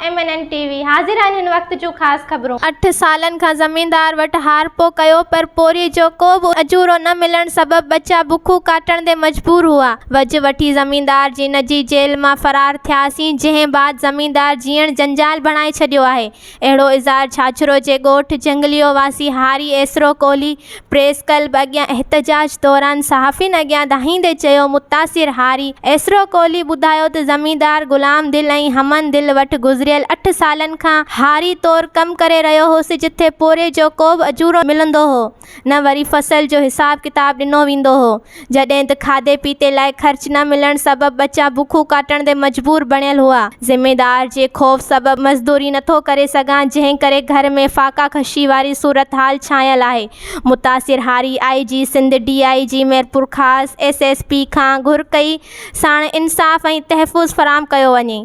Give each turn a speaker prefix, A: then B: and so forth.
A: M N N T V حاضر آهن هن وقت جون خاص خبرون. اٺ سالن کان زميندار وٽ هارپو ڪيو پر پورهيي جو ڪو به اجورو نه ملڻ سبب ٻچا بکون ڪاٽڻ تي مجبور هئا. وجهه وٺي زميندار جي نجي جيل مان فرار ٿياسين جنهن بعد زميندار جيئڻ جنجال بڻائي ڇڏيو آهي. اهڙو اظهار ڇاڇرو جي ڳوٺ جهنگليو واسي هاري ايسرو ڪولهي پريس ڪلب اڳيان احتجاج دوران صحافين اڳيان دانهيندي چيو متاثر هاري ايسرو ڪولهي ٻڌايو ته زميندار غلام دل ۽ حمن دل وٽ گذريل اٺ سالن کان هاري طور ڪم ڪري رهيو هوس جٿي پورهيي جو ڪو به اجورو ملندو هو نه وري فصل جو حساب ڪتاب ڏنو ويندو هو. جڏهن ته کاڌي پيتي لاء خرچ نه ملڻ سبب ٻچا بکون ڪاٽڻ تي مجبور بڻيل هئا. ذميدار جي خوف سبب مزدوري نٿو ڪري سگهان جنهن ڪري گهر ۾ فاقا ڪشي واري صورتحال ڇانيل آهي. متاثر هاري I G Sindh, D I G Mirpurkhas, S S P کان گهر ڪئي ساڻ انصاف ۽ تحفظ فراهم ڪيو وڃي.